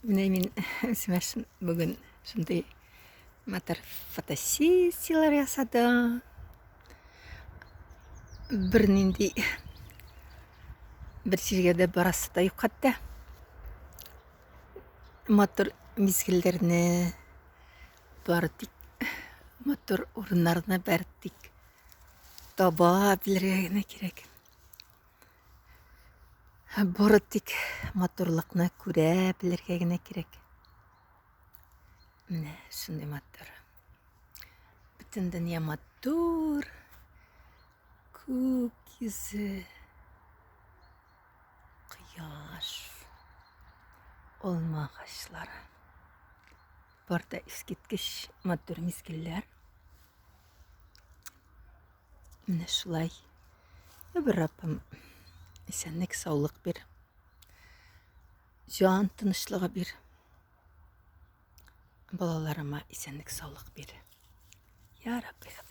Менә мин үземә бүген шундый матур фотосессияләр ясадым. Бернинди бер җиргә дә барасы да юк хәтта. Матур мизгелләрне бары тик матур урыннарны бары тик таба белергә генә кирәк. Бары тик матурлыкны күрә белергә генә кирәк. Менә шундый матур. Бөтен дөнья матур. Күк йөзе. Кояш. Алма агачлары. Бар да искиткеч матур мизгелләр. Менә шулай. Бер Раббым исәнлек, саулык бир. Җан тынычлыгы бир. Балаларыма исәнлек, саулык бир. Я Рабби.